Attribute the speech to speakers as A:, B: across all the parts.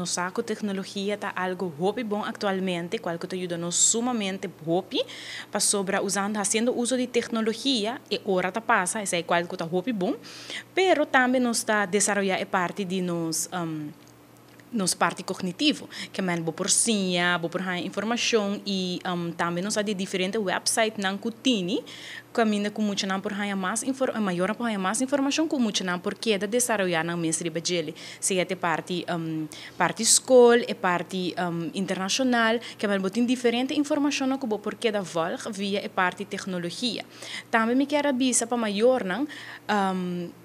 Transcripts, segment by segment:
A: Nos sa cu tecnologia ta algo hopi bon actualmente, cual cu ta yuda nos sumamente hopi, pasobra usando, haciendo uso di tecnologia, e ora ta pasa, esey cual cu ta hopi bon, pero tambe nos ta desaroya e parti di nos nos parti cognitivo, ke men bo por siña, bo por haña informacion y tambe nos sa di diferente website nan cu tini, Kaminda ku muchanan por haña mas infor e mayornan por haña mas informashon ku muchanan por keda desaroyá nan mes riba djele, sea ta e parti parti skol, e parti internashonal, kebal bo tin diferente informashonnan ku bo por keda vòlg via e parti teknologia. Tambe mi kier a bisa pa mayornan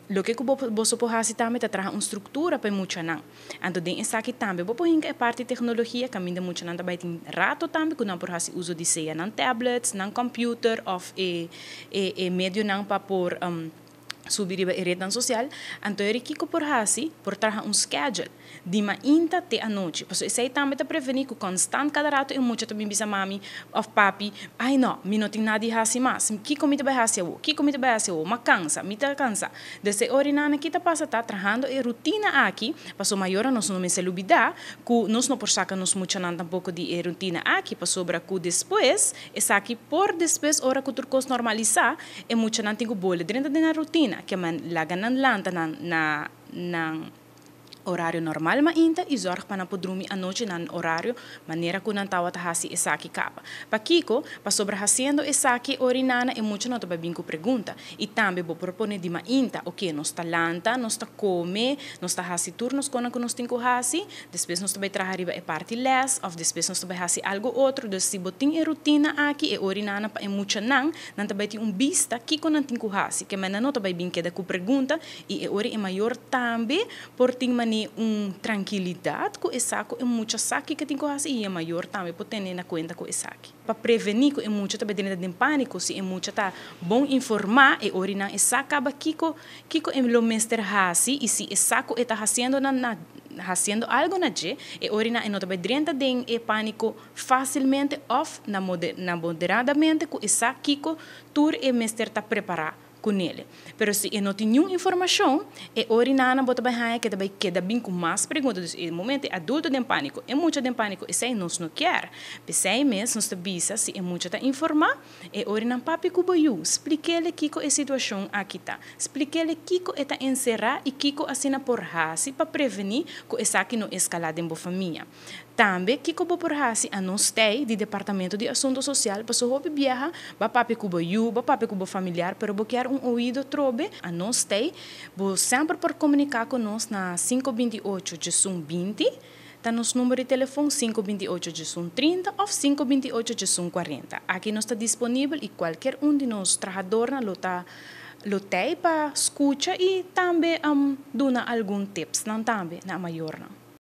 A: loke ku bo boso por hasi tambe ta traha un struktura pa e muchanan. Anto den esaki tambe bo por hinka e parti teknologia kaminda muchanan ta bai tin rato tambe ku nan por hasi uso di sea nan tablets, nan computer òf e e e medionan pa por subi riba e retnan sosial. Anto e kiko por hasi? Por traha un schedule di mainta te anochi. Pasobra esei tambe ta prevení ku konstant kada rato e mucha ta bin bisa mami òf papi, ai no, mi no tin nada di hasi mas. Kiko mi ta bai hasi awor? Kiko mi ta bai hasi awor? M'a kansa, mi ta kansa. Desde e orinan aki ta pasa ta trahando e rutina aki, pasobra mayornan nos no mester lubida cu nos no por saca nos muchanan tampoco di e rutina aki, pasobra cu despues esaki por despues ora cu tur cos normalisa e muchanan tin cu bolbe drenta den nan rutina, kiaman laga nan lanta nan na nan orario normal mainta y zorg pa nan por drumi anochi nan orario manera cu nan tawata haci esaki caba. Pakico? Pasobra haciendo esaki orinana e mucha no ta bay bin cu pregunta. Y tambe bo por pone di mainta, ok, nos ta lanta, nos ta come, nos ta haci tur nos conan cu nos tin cu haci, despues nos ta bay traha riba e parti les of despues nos ta bay haci algo otro. Dus si bo tin e rutina aki, e orinana pa e muchanan, nan ta bay tin un bista kico nan tin cu haci. Ke menda no ta bay bin keda cu pregunta y e ora e mayor tambe por tin mane un trankilidat ku e sa ku e mucha sa kiko tin ku hasi i e mayor tambe por tene na kuenta ku esaki. Pa prevení ku e mucha ta bai drenta den pániko si e mucha ta bon informá e orinan e sa kaba kiko kiko e lo mester hasi i si e sa ku e ta hasiendo na na hasiendo algu na dje e orinan e no ta bai drenta den e pániko fásilmente òf na na moderadamente ku e sa kiko tur e mester ta prepará ku nele. Pero si e no tin niun informashon, e ora i nana bo ta bai haña ke ta bai keda bin ku mas pregunta. Dus e momento e adulto den pániko, e mucha den pániko, esei nos no kier. P'esei mes nos ta bisa si e mucha ta informá, e ora i nan papia ku bo yu, splik'ele kiko e situashon aki ta. Splik'ele kiko e ta enserá i kiko asina por hasi pa prevení ku esaki no eskalá den bo famia. Tambe kiko bo por hasi a nos tei di Departamento di Asunto Sosial paso hopi biaha ba papia ku bo yu, ba papia ku bo familiar pero bo kier un oido trobe, a nos tei bo semper por komuniká ku nos na 528 11 20, ta nos number di telefon 528 11 30 òf 528 11 40. Aki nos ta disponibel i kualker un di nos trahadornan lo ta lo tei pa skucha i tambe duna algun tipsnan tambe na mayornan.